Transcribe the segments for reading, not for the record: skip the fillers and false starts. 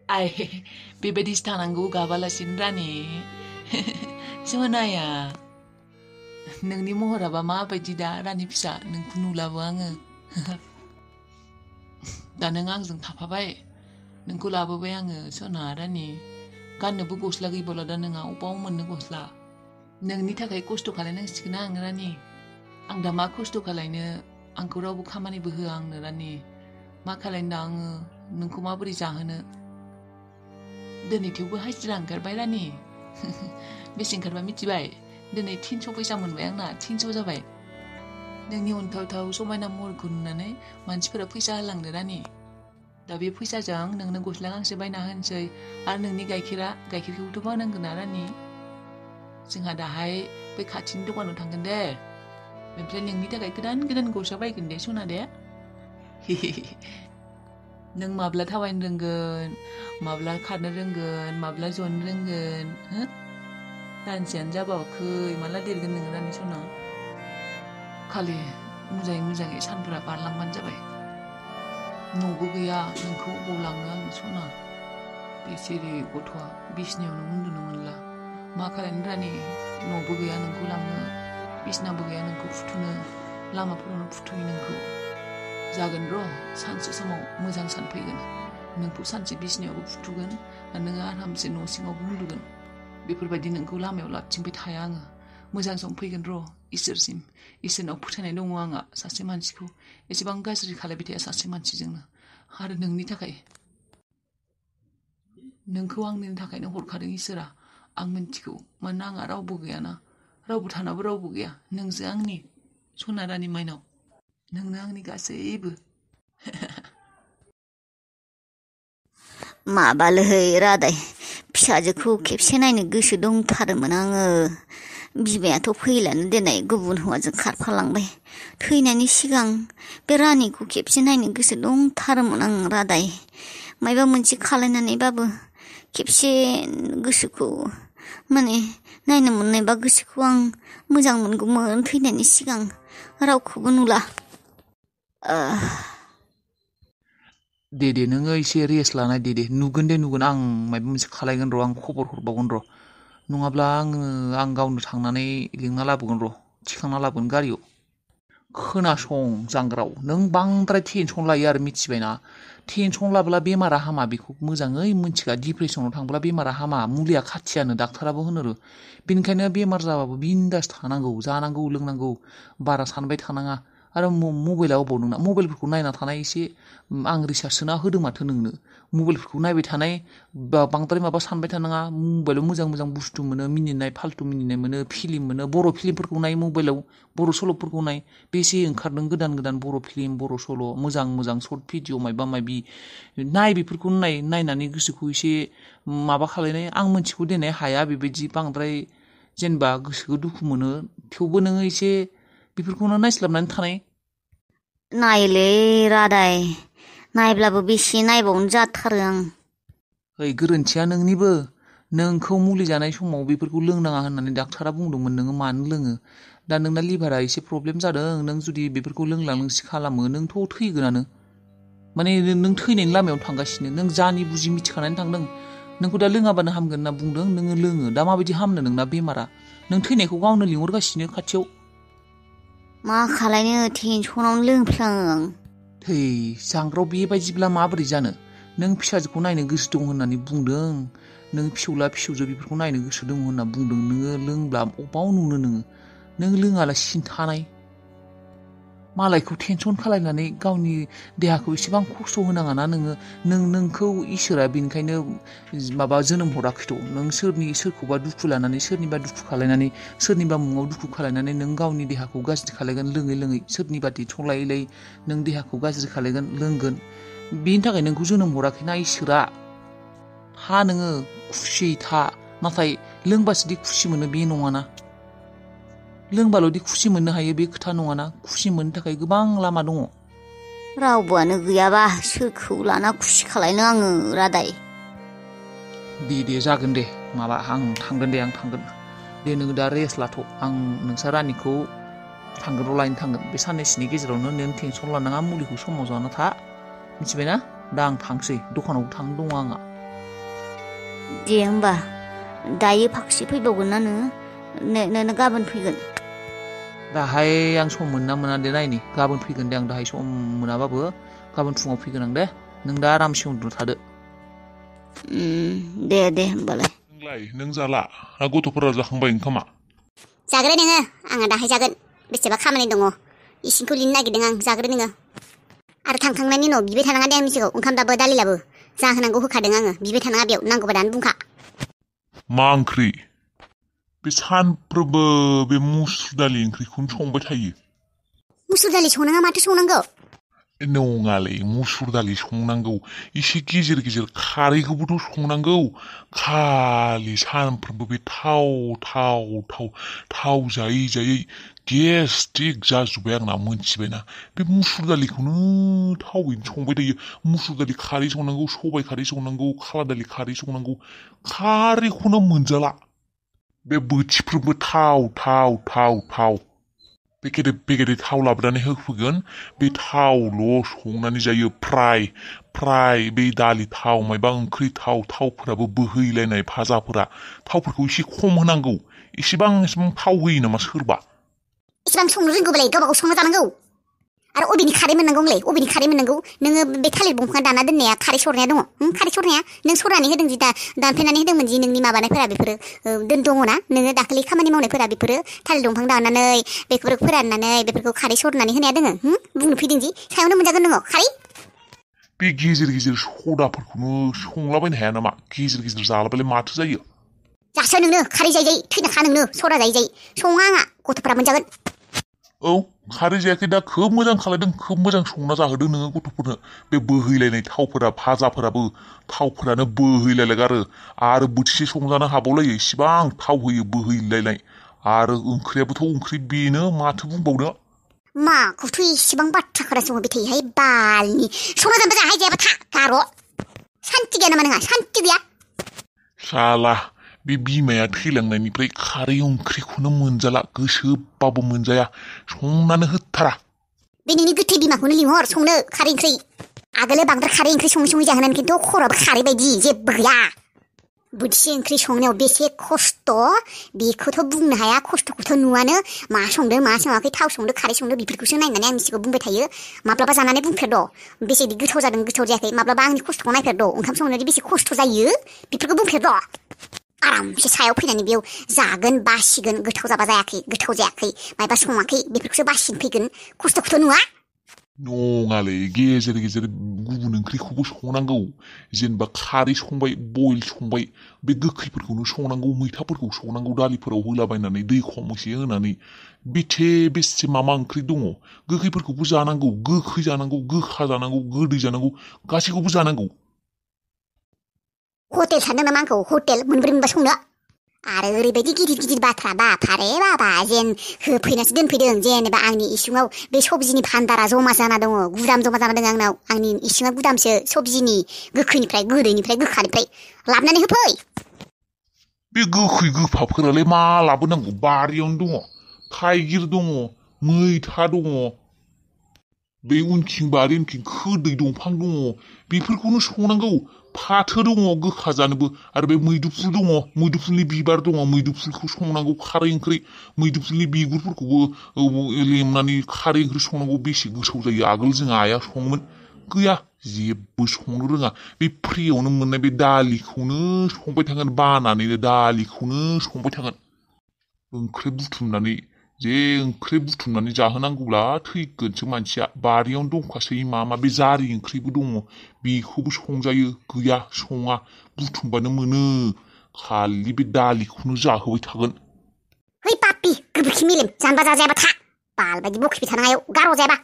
आइ बेबायदिसो थानांगौ गाबालासिनो रानि सोनाया नोंनि महराबा माबायदि दा रानि फिसा नोंखौ नुलाबो आङो दा नों आंजों थाफाबाय नोंखौ लाबोबाय आङो सना रानि गाननोबो गस्ला गैबावला दा नोंहा अबाव मोननो गस्ला नोंनि थाखाय खस्थ' खालायनांसिगोन आं रानि आं दा मा खस्थ' खालायनो आंखौ रावबो खामानिबो होआ आंनो रानि मा खालायनो दा आङो नोंखौ माबोरै जाहोनो दिनै थेवबो हाजिरा ओंखारबाय रानि बेसे ओंखारबा मिथिबाय दिनै 300 फैसा मोनबाय आंना 300 जाबाय नोंनि अनथावथाव समायना महरखौ नुनानै मानसिफोरा फैसा होलांदो रानि दा बे फैसाजों नोंनो गस्ला गांसे बायना होनोसै आरो नोंनि गाइखेरखौथ' बानांगोन ना रानि जोंहा दाहाय बै खाथिनि दखानाव थांगोन दे ओमफ्राय नोंनि थाखाय गोदान गोदान गस्ला बायगोन दे सना दे नों माब्ला थाबायनो रोंगोन माब्ला खारनो रोंगोन माब्ला जनो रोंगोन हो दानसेयानो जाबावाखै माला देरगोन नोङो रानि सना खालि मोजाङै सानफोरा बारलांबानो जाबाय न'बो गैया नोंखौ अबाव लांनो आं सना बेसेरे गथ'आ बिसिनायावनो उन्दुनो मोनला मा खालायनो रानि न'बो गैया नोंखौ लांनो बिसिनाबो गैया नोंखौ फुथुनो लामाफोरावनो फुथुयो नोंखौ जागोन र' सानसे समाव मोजां सान फैगोन नोंखौ सानसे बिसिनायावबो फुथुगोन आरो नोङो आरामसे न' सिङावबो उन्दुगोन बेफोरबायदि नोंखौ लामायाव लाबथिंबाय थाया आङो मोजां सम फैगोन र' इसोरनाव फोथायनाय दङ आंहा सासे मानसिखौ एसेबां गाज्रि खालायबाय थाया सासे मानसिजोंनो आरो नोंनि थाखाय नोंखौ आंनि थाखायनो हरखादों इसोरा आं मिन्थिगौ मानोना आंहा रावबो गैयाना रावबो थानाबो रावबो गैया नोंसो आंनि सना रानि माइनाव नोंनो आंनि गासैबो माबालै रादाय फिसाजोखौ खेबसे नायनो गोसो दंथारोमोन आङो बिमायाथ' फैलानो दिनै गुबुन हौवाजों खारफालांबाय थैनायनि सिगां बे रानिखौ खेबसे नायनो गोसो दंथारोमोन आं रादाय मायबा मोनसे खालायनानैबाबो खेबसे गोसोखौ माने नायनो मोननायबा गोसोखौ आं मोजां मोनगौमोन थैनायनि सिगां रावखौबो नुला दे नोङो एसे रेस्ट लानाय दे नुगोन आं माबा मोनसे खालायगोन र' आं खबर हरबावगोन र' नङाब्ला आं गावनो थांनानै लिंना लाबोगोन र' थिखांना लाबोगोन गारियाव खोनासं जांग्राव नों बांद्राय टेनसन लायो आरो मिथिबायना टेनसन लाब्ला बेमारा हामा बेखौ मोजाङै मिथिगा डिप्रेसनाव थांब्ला बेमारा हामा मुलिया खाथियानो डाक्टाराबो होनो बेनिखायनो बेमार जाबाबो बिन्दास थानांगौ जानांगौ लोंनांगौ बारा सानबाय थानाङा आरो मबाइलाव अबाव नोंना मबाइलफोरखौ नायना थानाय एसे आं रिसार्च सोना होदों माथो नोंनो मबाइलफोरखौ नायबाय थानाय बांद्राय माबा सानबाय थानाङा मबाइलाव मोजां बुस्थु मोनो मिनिनाय फाल्तु मिनिनाय मोनो फिल्म मोनो बर' फिल्मफोरखौ नाय मबाइलाव बर' सल'फोरखौ नाय बेसे ओंखारदों गोदान बर' फिल्म बर' सल' मोजां सर्ट भिडिअ माबा नाय बेफोरखौ नायनानै गोसोखौ एसे माबा खालायनाय आं मोनथिगौ देनाय हाया बेबायदि बांद्राय जेनेबा गोसोखौ दुखु मोनो थेवबो नोङो एसे बेफोरखौनो नायस्लाबनानै थानाय नायलै रादाय नायब्लाबो बेसे नायबावनो जाथारो आं गोरोन्थिया नोंनिबो नोंखौ मुलि जानाय समाव बेफोरखौ लोंनाङा होननानै डाक्टारा बुंदोंमोन नोङो मानो लोङो दा नोंना लिभारा एसे प्रब्लेम जादों नों जुदि बेफोरखौ लोंसि खालामो नोंथ' थैगोनानो माने नों थैनायनि लामायाव थांगासिनो नों जानि बुजि मिथिखानानै थांदों नोंखौ दा लोङाबानो हामगोन होनना बुंदों नोङो लोङो दा माबायदि हामनो नोंना बेमारा नों थैनायखौ गावनो लिंहरगासिनो खाथियाव मा खालायनो टेनसनावनो लोंफ्लाङो आं थै जांग्राव बेबायदिब्ला माबोरै जानो नों फिसाजोखौ नायनो गोसो दं होननानै बुंदों नों फिसौला फिसौजो बेफोरखौ नायनो गोसो दं होनना बुंदों नोङो लोंब्ला अबाव नुनो नों लोङालासिनो थानाय मालायखौ टेनसन खालायनानै गावनि देहाखौ एसेबां खस्थ' होनाङाना नोंखौ इसोरा बेनिखायनो माबा जोनोम हराखैथ' नों सोरखौबा दुखु लानानै सोरनिबा दुखु खालायनानै सोरनिबा मुङाव दुखु खालायनानै नों गावनि देहाखौ गाज्रि खालायगोन लोङै सोरनिबा टेनसन लायै नों देहाखौ गाज्रि खालायगोन लोंगोन बेनि थाखाय नोंखौ जोनोम हराखैना इसोरा था नोङो खुसियै था नाथाय लोंबासोदि खुसि मोनो बे नङाना लोंबाल'दि खुसि मोननो हायो बे खोथा नङाना खुसि मोननो थाखाय गोबां लामा दङ रावबोआनो गैयाबा सोरखौ लाना खुसि खालायनो आङो रादाय दे जागोन दे माबा आं थांगोन दे नोङो दा रेस्ट लाथ' आं नोंसा रानिखौ लायनो थांगोन बे साननैसोनि गेजेरावनो नों टेनसन लानाङा मुलिखौ समाव जाना था मिथिबायना दा आं थांसै दखानावबो थांनो दङ आंहा दे होमबा दायो फाखोसे फैबावगोन ना नोङो गाबोन फैगोन दाहाय आं सम मोनना मोना दे नायनि गाबोन फैगोन दे आं दाहाय सम मोनाबाबो गाबोन फुङाव फैगोन आं दे नों दा आरामसे उन्दुना थादो दे होमबालाय नोंलाय नों जाला ना गथ'फोरा जाखांबाय ओंखामा जाग्रो नोङो आङो दाहाय जागोन बेसेबा खामानि दङ इसिंखौ लिरनो नागिरदों आं जाग्रो नोङो आरो थांखांनायनि उनाव बिबाय थानाङा दे आं मिथिगौ ओंखाम दाबो दालिलाबो जाहोनांगौ होखादों आङो बिबाय थानाङा बेयाव नांगौबा दानो बुंखा मा ओंख्रि बे सानफ्रोमबो बे मुसुर दालि ओंख्रिखौनो संबाय थायो मुसुर दालि संनाङा माथो संनांगौ नङालै मुसुर दालि संनांगौ एसे गेजेर गेजेर खारैखौबोथ' संनांगौ खालि सानफ्रोमबो बे थाव जायै गेस्ट्रिक जाजोब्बाय आंना मोनथिबायना बे मुसुर दालिखौनो थावैनो संबाय थायो मुसुर दालि खारै संनांगौ सबाइ खारै संनांगौ खाला दालि खारै संनांगौ खारैखौनो मोनजाला बे बोथिफ्रोमबो थाव पेकेटे थाव लाबोनानै होफैगोन बे थावल' संनानै जायो फ्राय बे दालि थाव मायबा ओंख्रि थावफोराबो बोहैलायनाय भाजाफोरा थावफोरखौ एसे खम होनांगौ एसेबां थाव होयो नामा सोरबा इसेबां संनो रोंगौबालाय गावबा गाव संना जानांगौ आरो अबेनि खारै मोननांगौलाय अबेनि खारै मोननांगौ नोङो बे थालिर दंफां दाना दोननाया खारै सरनाया दङ खारै सरनाया नों सरनानै होदों जि दानफायनानै होदोंमोन जि नोंनि माबानायफोरा बेफोरो दङना नोङो दाखालि खामानि मावनायफोरा बेफोरो थालिर दंफां दाननानै बेफोरखौ फोराननानै बेफोरखौ खारै सरनानै होनाया दोङो बुंनो फैदों जि सायावनो मोनजागोन नोङो खारै बे गेजेर सदाफोरखौनो संलाबायनो हाया नामा गेजेर जालाबालाय माथो जायो जासो नोंनो खारै जायै थैनाखा नोंनो सदा जायै सङा आंहा गथ'फोरा मोनजागोन औ खारै जायाखै दा खोब मोजां खालायदों खोब मोजां संना जाहोदों नोङो गथ'फोरनो बे बोहैलायनाय थावफोरा भाजाफोराबो थावफोरानो बोहैलायलायगारो आरो बोथिसे संजानो हाबावलायो इसिबां थाव होयो बोहैलायनाय आरो ओंख्रियाबोथ' ओंख्रि बेनो माथो बुंबावनो माखौथो इसिबां बाथ्रा खोनासंबाय थायोहाय बालनि संना जानोबा जाहाय जायाबा था गार' सान्ति गैया नामा नोंहा सान्ति गैया साला बे बिमाया थैलांनायनिफ्राय खारै ओंख्रिखौनो मोनजाला गोसोबाबो मोनजाया संनानै होथारा बे नोंनि गोथै बिमाखौनो लिंहर संनो खारै ओंख्रि आगोलो बांद्राय खारै ओंख्रि सङै जाहोनानै खिन्थु खर'आबो खारै बायदि जेबो गैया बोथिसे ओंख्रि संनायाव बेसे खस्थ' बेखौथ' बुंनो हाया खस्थ'खौथ' नुवानो मा संदों मा सङाखै थाव संदों खारै संदों बेफोरखौसो नायनानै आं मिथिगौ बुंबाय थायो माब्लाबा जानानै बुंफेरद' बेसेदि गोथाव जादों गोथाव जायाखै माब्लाबा आंनि खस्थ'खौ नायफेरद' ओंखाम संनायाव बेसे खस्थ' जायो बेफोरखौ बुंफेरद' आरामसे सायाव फैनानै बेयाव जागोन बासिगोन गोथाव जाबा जायाखै गोथाव जायाखै मायबा सङाखै बेफोरखौसो बासिनो फैगोन खस्थ'खौथ' नुवा नङालै गेजेर गुबुन ओंख्रिखौबो संनांगौ जेनेबा खारै संबाय बयल संबाय बे गोखैफोरखौनो संनांगौ मैथाफोरखौ संनांगौ दालिफोराव होलाबायनानै दै खम एसे होनानै बेसे मा ओंख्रि दङ गोखैफोरखौबो जानांगौ गोखै जानांगौ गोखा जानांगौ गोदै जानांगौ गासैखौबो जानांगौ हटेल सानदों नामा आंखौ हटेल मोनब्रै मोनबा संनो आरो ओरैबायदि गिदिर बाथ्रा बापारे बाबा जेन होफैनासो दोनफैदों जेनेबा आंनि इसिङाव बे सबजिनि भान्दारा जमा जाना दङ गुदाम जमा जाना दङ आंनाव आंनि इसिङा गुदामसो सबजिनि गोखैनिफ्राय गोदैनिफ्राय गोखानिफ्राय लाबोनानै होफै बे गोखै गोफाफोरालाय मा लाबोनांगौ बारियावनो दङ थाइगिर दङ मैथा दङ बे उनथिं बारि उनथिं खोदै दंफां दङ बेफोरखौनो संनांगौ फाथो दङ गोखा जानोबो आरो बे मैदुफुल दङ मैदुफुलनि बिबार दङ मैदुफुलखौ संनांगौ खारै ओंख्रि मैदुफुलनि बिगुरफोरखौबो लेमनानै खारै ओंख्रि संनांगौ बेसे गोथाव जायो आगोल जोंहा आइया सङोमोन गैया जेबो संनो रोङा बे फ्रियावनो मोननाय बे दालिखौनो संबाय थागोन बानानैनो दालिखौनो संबाय थागोन ओंख्रि बुथुमनानै जाहोनांगौब्ला थैगोनसो मानसिया बारियावनो दंखासै मा बे जारि ओंख्रिबो दङ बेखौबो संजायो गैया सङा बुथुमबानो मोनो खालि बे दालिखौनो जाहोबाय थागोन है पापि गोबोरखि मेलेम जानबा जाजायाबा था बाल बायदि बखिबाय थानाङा गार' जायाबा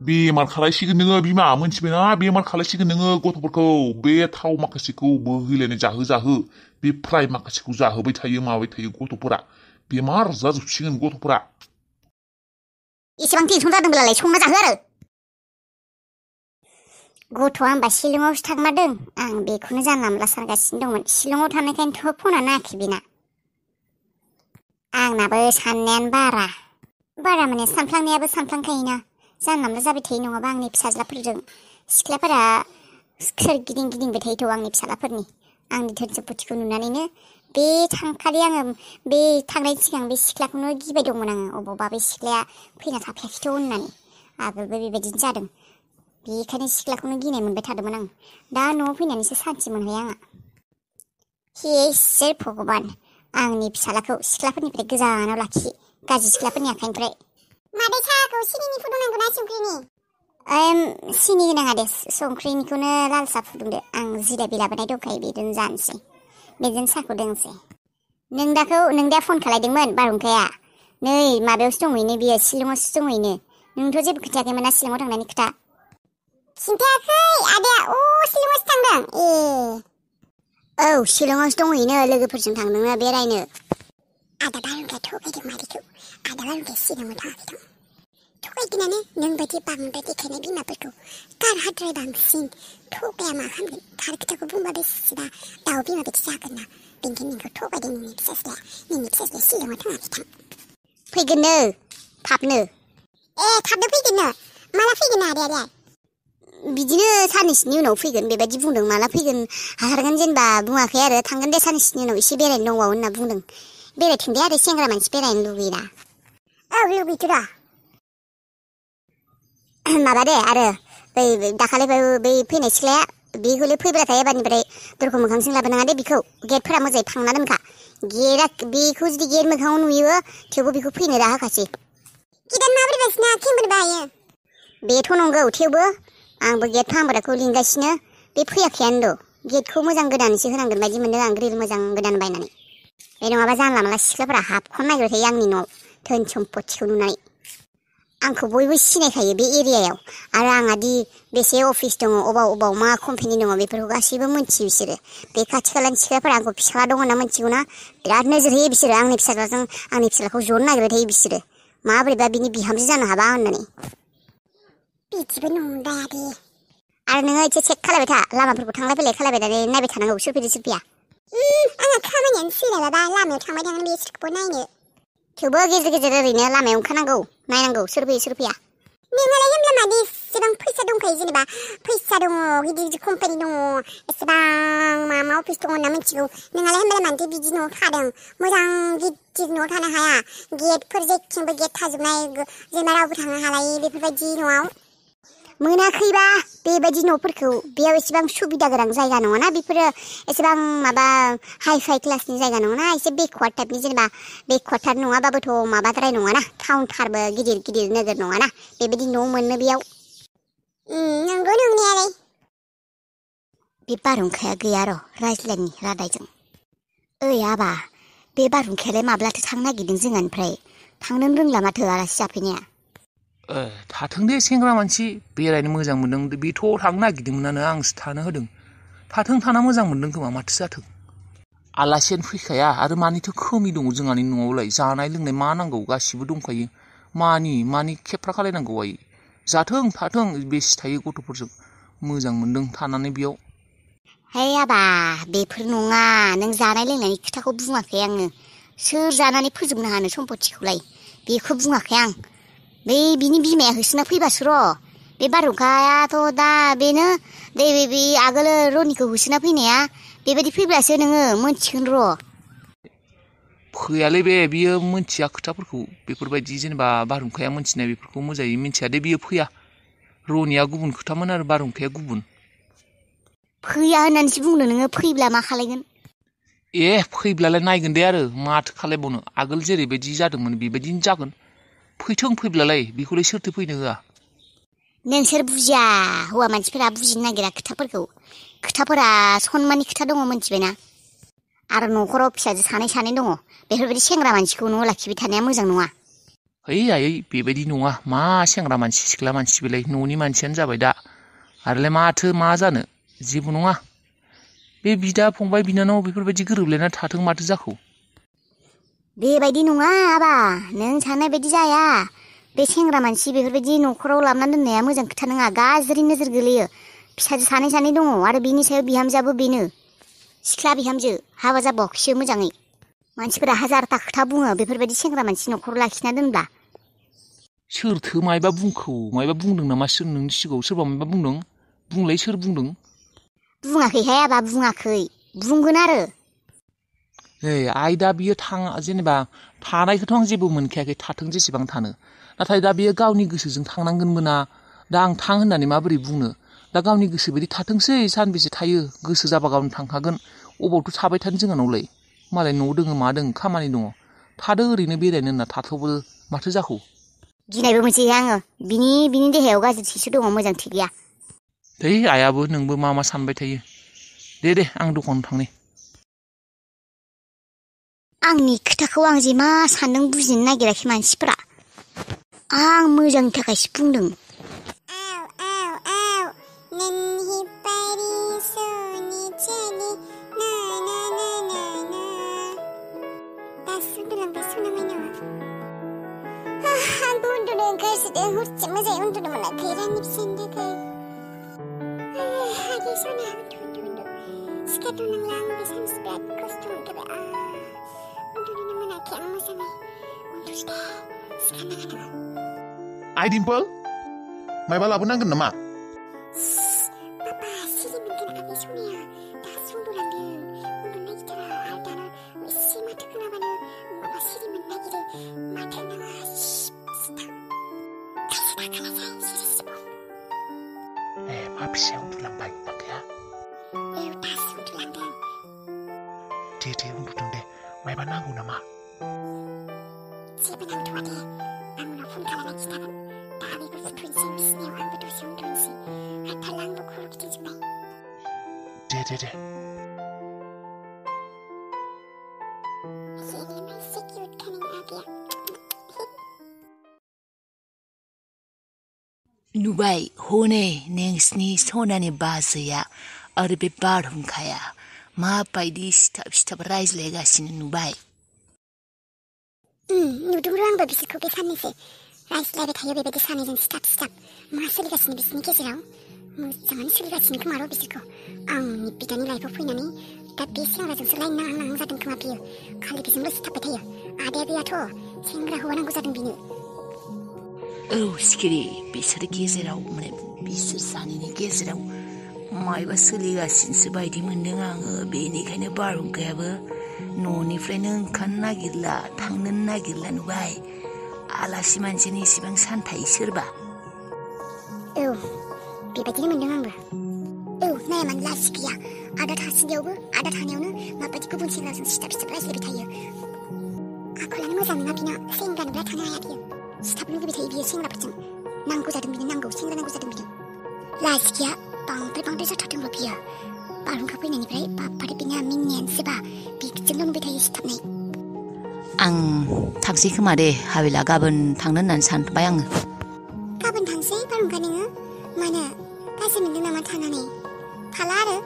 बेमार खालायसिगोन नोङो बिमा मोनथिबायना बेमार खालायसिगोन नोङो गथ'फोरखौ बे थाव माखासेखौ बोहैलायनाय जाहो बे फ्राय माखासेखौ जाहोबाय थायो माबाय थायो गथ'फोरा बेमार जाजोबसिगोन गथ'फोरा एसेबां टेनसन जादोंब्लालाय संना जाहो आरो गथ'आ होनबा शिलंआवसो थांमारदों आं बेखौनो जानला मोनला सानगासिनो दंमोन शिलंआव थानायखायनोथ' फना नायाखै बेना आंनाबो साननायानो बारा माने सानफ्लांनायाबो सानफ्लांखायोना जानला मोनला जाबाय थायो नङाबा आंनि फिसाज्लाफोरजों सिख्लाफोरा सोरगिदिं गिदिंबाय थायोथ' आंनि फिसालाफोरनि आंनि धोन सम्पतिखौ नुनानैनो बे थांखालि आङो बे थांनायनि सिगां बे सिख्लाखौनो गिबाय दंमोन आङो अबावबा बे सिख्लाया फैना थाफैयाखैथ' होननानै आगोलबो बेबायदिनो जादों बेखायनो सिख्लाखौनो गिनाय मोनबाय थादोंमोन आं दा न'आव फैनानैसो सान्थि मोनबाय आंहा हे इसोर भगबान आंनि फिसालाखौ सिख्लाफोरनिफ्राय गोजानाव लाखि गाज्रि सिख्लाफोरनि आखाइनिफ्राय मादै साहाखौ सिनिनि फुदुंनांगौ ना संख्रिनि सिनि होनाङा दे संख्रिनिखौनो लाल साहा फुदुंदो आं जिराबि लाबोनाय दंखायो बेजों जानोसै बेजों साहाखौ दोनसै नों दा फन खालायदोंमोन बारहुंखाया नै माबायावसो दंहैनो बियो शिलंआवसो दंहैनो नोंथ' जेबो खोन्थायाखैमोन ना शिलंआव थांनायनि खोथा खिन्थायाखै आदाया शिलंआवसो थांदों औ शिलंआवसो दंहैनो लोगोफोरजों थांदोंनो बेरायनो आदा बारहुंखाया थगायदों मादैखौ आदा बारहुंखाया शिलंआव थाङाखै दं थगायगोनानो नों बायदि बांद्राय देखायनाय बिमाफोरखौ गारहाद्राय बांसिन थगाया मा खालामगोन थार खोथाखौ बुंबा बेसेबा दाउ बिमा बायदि जागोन ना बेनिखायनो नोंखौ थगायदों नोंनि फिसाज्लाया शिलंआव थाङाखै थां फैगोननो थाबनो थाबनो फैगोननो माला फैगोन आदाया बिदिनो साननैसोनि उनाव फैगोन बेबायदि बुंदों माला फैगोन हारगोन जेनेबा बुङाखै आरो थांगोन दे साननैसोनि उनाव एसे बेरायनो दंबावो होनना बुंदों बेरायथों दे आरो सेंग्रा मानसि बेरायनो लुगैयोना औ लुगैथ' दा माबा दे आरो बै दाखालि बै फैनाय सिख्लाया बेखौले फैब्लाथाय एबारनिफ्राय दरखौ मोखांजों लाबोनाङा दे बेखौ गेटफोरा मोजाङै फांना दोनखा गेटआ बेखौ जुदि गेट मोखाङाव नुयो थेवबो बेखौ फैनो राहोखासै गेटआ माबोरै बायसिना खेंबोनो बायो बेथ' नंगौ थेवबो आंबो गेट फाहामग्राखौ लिंगासिनो बे फैयाखैयानो गेटखौ मोजां गोदानसो होनांगोन बायदि मोनदों आं ग्रिल मोजां गोदान बायनानै बे नङाबा जानला मानला सिख्लाफोरा हाबख'नो नागिरबाय थायो आंनि न'आव धोन सम्पतिखौ नुनानै आंखौ बयबो सिनायखायो बे एरियायाव आरो आंहा दि बेसे अफिस दङ अबाव मा कम्पानि दङ बेफोरखौ गासैबो मोनथियो बिसोरो बे खाथि खालानि सिख्लाफोरा आंखौ फिसाला दङ होनना मोनथिगौना बिराद नोजोर होयो बिसोरो आंनि फिसालाखौ जनो नागिरबाय थायो बिसोरो माबोरैबा बिनि बिहामजो जानो हाबा होननानै बिदिबो नंद्राया दे आरो नोङो एसे चेक खालायबाय था लामाफोरखौ थांलाय फैलाय खालायबाय नायबाय थानांगौ सोर फैदो सोर फैया आंहा खामानियानो सोलाबाबा लामायाव थांबाय थागोन बे सोरखौबो नायनो थेवबो गेजेर गेजेर ओरैनो लामायाव ओंखारनांगौ नायनांगौ सोर फैयो सोर फैया नोंहालाय होमब्ला मादि एसेबां फैसा दंखायो जेनेबा फैसा दङ गिदिर गिदिर कम्पानि दङ एसेबां मा अफिस दङ होनना मिथिगौ नोंहालाय होमब्ला मानोथो बिदि न'आव थादों मोजां गिदिर न'आव थानो हाया गेटफोर जेथिंबो गेट थाजोबनाय जेनेबा रावबो थांनो हालायि बेफोरबायदि न'आव मोनाखैबा बेबायदि न'फोरखौ बेयाव एसेबां सुबिदा गोनां जायगा नङाना बेफोरो एसेबां माबा हाइ फाइ क्लासनि जायगा नङाना एसे बेकवार्ड टाइपनि जेनेबा बेकवार्डथार नङाबाबोथ' माबाद्राय नङाना टाउनथारबो गिदिर गिदिर नोगोर नङाना बेबायदि न' मोननो बेयाव नंगौ नंनायालाय बे बारहुंखाया गैया र' रायज्लायनि रादायजों ओइ आबा बे बारहुंखायालाय माब्लाथो थांनो नागिरदों जोंहानिफ्राय थांनोनो रोंला माथो आलासि जाफैनाया थाथों दे सेंग्रा मानसि बेरायनो मोजां मोन्दों बेथ' थांनो नागिरदोंमोनानो आंसो थानो होदों थाथों थाना मोजां मोन्दों खोमा माथो जाथों आलासियानो फैखाया आरो मानिथ' खोमि दङ जोंहानि न'आवलाय जानाय लोंनाय मा नांगौ गासिबो दंखायो मानि खेफ्रा खालायनांगौ आइ जाथों थाथों बेसे थायो गथ'फोरजों मोजां मोन्दों थानानै बेयाव है आबा बेफोर नङा नों जानाय लोंनायनि खोथाखौ बुङाखै आङो सोर जानानै फोजोबनो हानो सम्पतिखौलाय बेखौ बुङाखै आं बिनि बिमाया होसोना फैबासो र' बे बारहुंखायाथ' दा बेनो बे आगोलो रनिखौ होसोना फैनाया बेबायदि फैब्लासो नोङो मोनथिगोन र' फैयालै बियो मोनथिया खोथाफोरखौ बेफोरबायदि जेनेबा बारहुंखाया मोनथिनाय बेफोरखौ मोजाङै मिथिया दे बियो फैया रनिया गुबुन खोथामोन आरो बारहुंखाया गुबुन फैया होननानैसो बुंदों नोङो फैब्ला मा खालायगोन फैब्लालाय नायगोन दे आरो माथो खालायबावनो आगोल जेरैबायदि जादोंमोन बेबायदिनो जागोन फैथों फैब्लालाय बेखौलाय सोरथो फैनो होआ नोंसोर बुजिया हौवा मानसिफोरा बुजिनो नागिरा खोथाफोरा सनमाननि खोथा दङ मोनथिबायना आरो न'खराव फिसाजो सानै दङ बेफोरबायदि सेंग्रा मानसिखौ न'आव लाखिबाय थानाया मोजां नङा आयै बेबायदि नङा मा सेंग्रा मानसि सिख्ला मानसि बेलाय न'नि मानसियानो जाबाय दा आरोलाय माथो मा जानो जेबो नङा बे बिदा फंबाय बिनानाव बेफोरबायदि गोरोबलायना थाथों माथो जाखो बेबायदि नङा आबा नों साननाय बायदि जाया बे सेंग्रा मानसि बेफोरबायदि न'खराव लाबोना दोननाया मोजां खोथा नङा गाज्रि नोजोर गोलैयो फिसाजो सानै दङ आरो बिनि सायाव बिहामजोआबो बेनो सिख्ला बिहामजो हाबा जाबावाखैसो मोजाङै मानसिफोरा हाजारथा खोथा बुङो बेफोरबायदि सेंग्रा मानसि न'खराव लाखिना दोनब्ला सोरथो मायबा बुंदों नामा सोर नोंनि सिगाङाव सोरबा मायबा बुंदों बुंलाय सोर बुंदों बुङाखैहाय आबा बुङाखै बुंगोन आरो आइ दा बियो जेनेबा थानायखौथ' आं जेबो मोनखायाखै थाथों जेसेबां थानो नाथाय दा बियो गावनि गोसोजों थांनांगोनबो ना दा आं थां होननानै माबोरै बुंनो दा गावनि गोसो बायदि थाथोंसै सानबेसे थायो गोसो जाबा गावनो थांखागोन अबावथ' थाबाय थानो जोंहानावलाय मालाय न'आव दोङो मा दोङो खामानि दङ थादो ओरैनो बेरायनो होनना थाथ'बो माथो जाखो गिनायबो मोनसैहाय आङो बिनि देहायाव गाज्रि थैसो दङ मोजां थै गैया है आइयाबो नोंबो मा मा सानबाय थायो दे आं दखानाव थांनि आंनि खोथाखौ आं जे मा सानदों बुजिनो नागिराखै मानसिफोरा आं मोजांनि थाखायसो बुंदों आंबो उन्दुनो ओंखारसोदों हरसे मोजाङै उन्दुनो मोनाखै रांनि फिसानि थाखाय आगे सना उन्दु सिखारनो नांला आं बे सानसे बिराद खस्थ' मोनखाबाय उन्दुनो मोनाखै आं मोजाङै उन्दुसै सिखारनाङा नोङो आइ डिम्पोल मायबा लाबोनांगोन नामा पापा सिरि मोनगोन बे सनाया दासो उन्दुलांदों उन्दुनो नागिरथारा आरो दाना एसे माथो खोनाबानो माबा सिरि मोननो नागिरो माथो नाङा मा फिसाया उन्दुलांबाय माखाया दासो उन्दुलांदों दे उन्दुदों दे मायबा नांगौ नामा जेबो नांथ'आ दे आं उनाव फन खालामनानै खिथागोन दा बेखौ सुथ'नोसै बिसिनायाव आंबो दसे उन्दुनोसै हाथारला आंबो खर' गिदिंजोब्बाय दे जेनेबा एसे किउट खानाय आगैया नुबाय हनै नोंसिनि सनानि बाजैया आरो बे बारहुंखाया माबायदि सिथाब रायज्लायगासिनो नुबाय नुदोंर' आंबो बिसोरखौ बे साननैसो रायज्लायबाय थायो बेबायदि सानैजों सिथाब मा सोलिगासिनो बिसोरनि गेजेराव मोजाङानो सोलिगासिनो खोमार' बिसोरखौ आंनि बिदानि लाइफआव फैनानै दा बे सेंग्राजोंसो लाइन नांहां जादों खोमा बियो खालि बेजोंल' सिथाबबाय थायो आदाया गैयाथ' सेंग्रा हौवा नांगौ जादों बिनो औ सिखिरि बिसोर सानैनि गेजेराव मायबा सोलिगासिनोसो बायदि मोनदों आङो बेनिखायनो बारहुंखायाबो न'निफ्रायनो ओंखारनो नागिरला थांनोनो नागिरला नुबाय आलासि मानसिनि इसेबां सानथाय सोरबा औ बेबायदिनो मोनदों आंबो औ नायामान लाजि गैया आदा थासिन्दियावबो आदा थानायावनो माबायदि गुबुन सेंग्राजों सिथाब रायज्लायबाय थायो आखलानो मोजां नङा बिना सेंग्रा नुब्ला थानो हाया बियो सिथाबनो लुबैबाय थायो बियो सेंग्राफोरजों नांगौ जादों बिनो सेंग्रा नांगौ जादों बिनो लाजि गैया बांद्राय जाथारदोंल' बियो बारहुंखा फैनायनिफ्राय बापारे बिना मिनियानोसोबा बिजोंल' नुबाय थायो सिथाबनाय आं थांसै खोमा दे हाबिला गाबोन थांनो होननानै सानबाय आङो गाबोन थांसै बारहुंखा नोङो मानो गाज्रि मोनदों नामा थानानै थाला आरो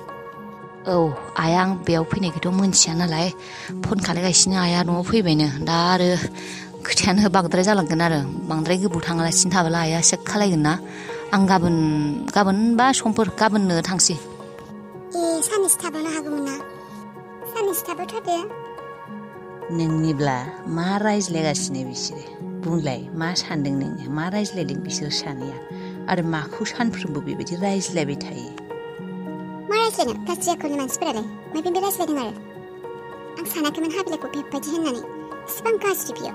औ आइया आं बेयाव फैनायखौथ' मोनथिया नालाय फन खालायगासिनो आइया न'आव फैबायनो दा आरो खोथायानो बांद्राय जालांगोन आरो बांद्राय गोबाव थाङालासिनो थाबोला आइया चेक खालायगोन ना आं गाबोन बा समफोर गाबोननो थांसै साननैसो थाबावनो हागौमोन ना साननैसो थाबोथारदो नोंनिब्ला मा रायज्लायगासिनो बिसोरो बुंलाय मा सानदों नोङो मा रायज्लायदों बिसोर सानैया आरो माखौ सानफ्रोमबो बेबायदि रायज्लायबाय थायो मा रायज्लायनो गाज्रि आखलनि मानसिफोरालाय माबे रायज्लायदों आरो आं सानाखैमोन हाबिलाखौ बेबायदि होननानै एसेबां गाज्रि बियो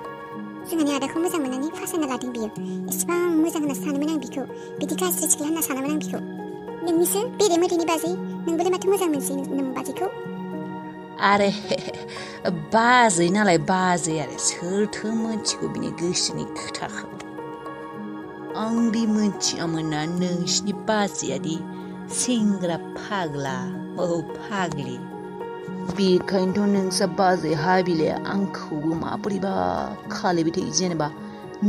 जोंहानि आदाखौ मोजां मोननानै फासायना लादों बियो एसेबां मोजां होनना सानोमोन आं बिखौ बिदि गाज्रि सिख्ला होनना सानामोन आं बिखौ नोंनिसो बेरे मोदैनि बाजै नोंबोलाय माथो मोजां मोनसै नों बाजैखौ आरे बाजै नालाय बाजै आरो सोरथो मोनथिगौ बिनि गोसोनि खोथाखौ आंदि मोनथियामोनना नोंसिनि बाजैयादि सेंग्रा फाग्ला फाग्लि बेखायनोथ' नोंसा बाजै हाबिलाया आंखौबो माबोरैबा खालायबाय थायो जेनेबा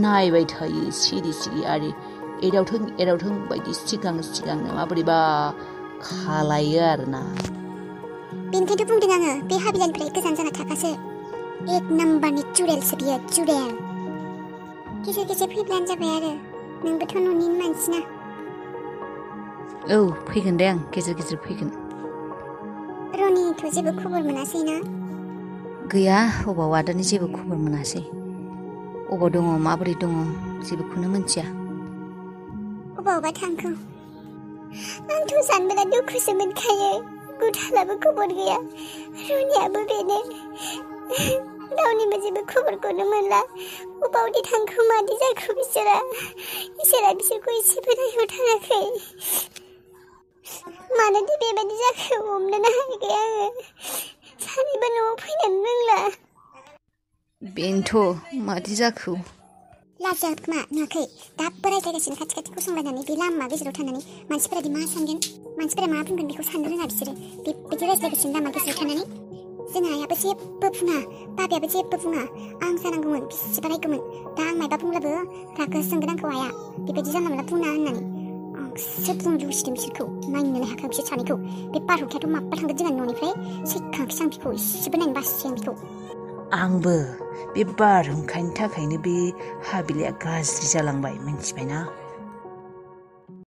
नायबाय थायो सिरि आरो एदावथों बायदि सिगांनो माबोरैबा खालायो आरोना बेनिखायनोथ' बुंदों आङो बे हाबिलानिफ्राय गोजान जाना थाखासो एक नाम्बारनि चुरेलसो बियो चुरेल गेजेर फैब्लानो जाबाय आरो नोंबोथ' न'नि मानसिना औ फैगोन दे आं गेजेर फैगोन रनिथ' जेबो खबर मोनासै ना गैया अबाव आदानि जेबो खबर मोनासै अबाव दङ माबोरै दङ जेबोखौनो मोनथिया अबावबा थांखो आंथ' सानबोला दुखुसो मोनखायो गुथालाबो खबर गैया रुनियाबो बेनो रावनिबो जेबो खबरखौनो मोनला अबावदि थांखो मादि जाखो बिसोरा इसोरा बिसोरखौ एसेबो नायहरथाराखै मानोदि बेबायदि जाखो हमनोनो हायाखै आङो सानैबो न'आव फैनोनो रोंला बेनोथ' मादि जाखो लाजिया खोमा नुवाखै दाबो रायज्लायगासिनो खाथि खाथि गसंलायनानै बे लामा गेजेराव थानानै मानसिफोरादि मा सानगोन मानसिफोरा मा बुंगोन बेखौ साननो रोङा बिसोरो बेबायदि रायज्लायगासिनो लामा गेजेराव थानानै जोंहा आइयाबो जेबो बुङा बाबायाबो जेबो बुङा आं जानांगौमोन बिसिबा रायगौमोन दा आं मायबा बुंब्लाबो रागा जोंगोन आंखौ आइया बेबायदि जानला मोनला बुङा होननानै आंसो बुंनो लुबैदों बिसोरखौ नायनोनो हायाखै बिसोर सानैखौ बे बारहुंखायाथ' माब्ला थांगोन जोंहा न'निफ्राय सैखांखिसै आं बिखौ एसेबो नायनो बासै आं बिखौ आंबो बे बारहुंखानि थाखायनो बे हाबिलाया गाज्रि जालांबाय मिन्थिबायना